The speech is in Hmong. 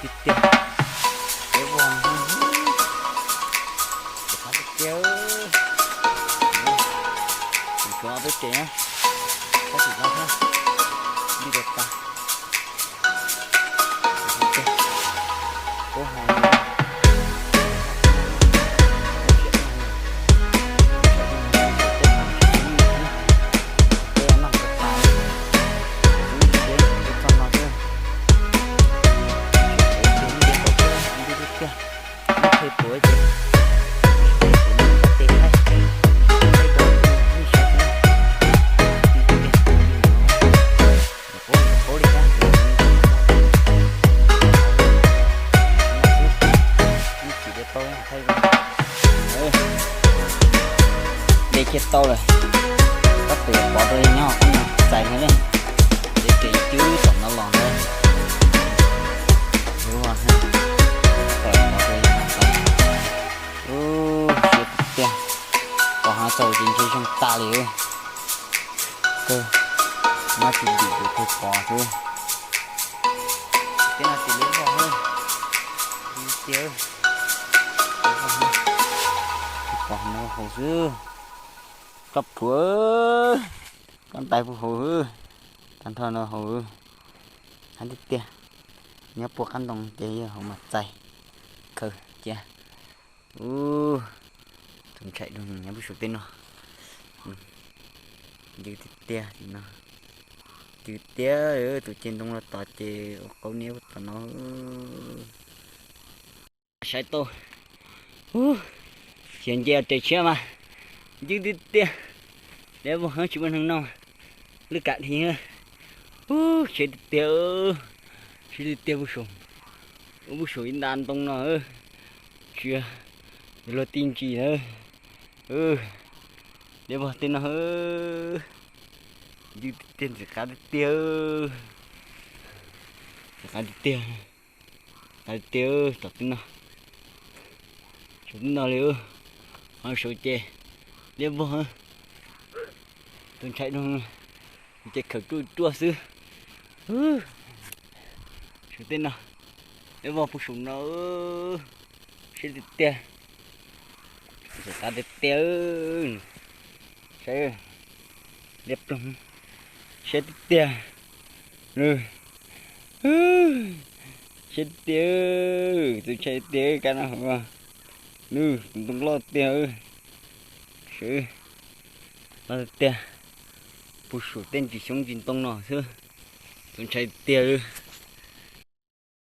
Tiag tiag, peb vog no, tus qab tiag tiag, tus tsov peb ces na, tab sis no thiab, nti rau tas, peb hais De kiag tau lawm, koj pem pov rau nyob qab no txais no ne, de kev cwb tom no los ntawd, pem pov rau nyob txais. Ub, siab tiag tiag, pom hav tsaus ces ntshe zoo tas li. Kawg, nyob tsis dim ces peb pov xwb. Tej no ces liab vog, tiag, pov no haus xwb. Koj plhuav, koj ntais puag hauv, tag nrho no haus. Haib tiag tiag, nyob puag qab ntoo ces yog hauv mas txais, khaws cia. Ub, tus ntshai dua nyob puag saum tej no. Ncw tiag tiag no, ncw tiag, tus ceg ntoo los tod ces ua qauv niab tom no. Saib tau, ub, xiav nce rau tshiab mas, ncw tiag tiag, liab vog heev tsis muaj neeg noj, lwj kam dhi. Ub, siab tiag tiag, siab tiag tiag puag saum, puag saum ib nta ntoo no, tsis luag ti ntsis lawm. Liab vog tej no, ncw tiag tiag, ntxim qab tiag tiag, ntxim qab tiag tiag, qab tiag tiag, tom tej no, saum tej no li, ho saud ces liab vog, tus ntshai dua ces khaws ruaj ruaj xwb. Saum tej no, liab vog puag saum no, siab tiag tiag, ntxim qab tiag tiag, saib, liab ploog, siab tiag tiag, siab tiag, tus ntshai tiag kab no hauv, nws tus ntoo loj tiag, loj tiag, puag saum tej ntsis xyoob ntsis ntoo no xwb, tus ntshai tiag.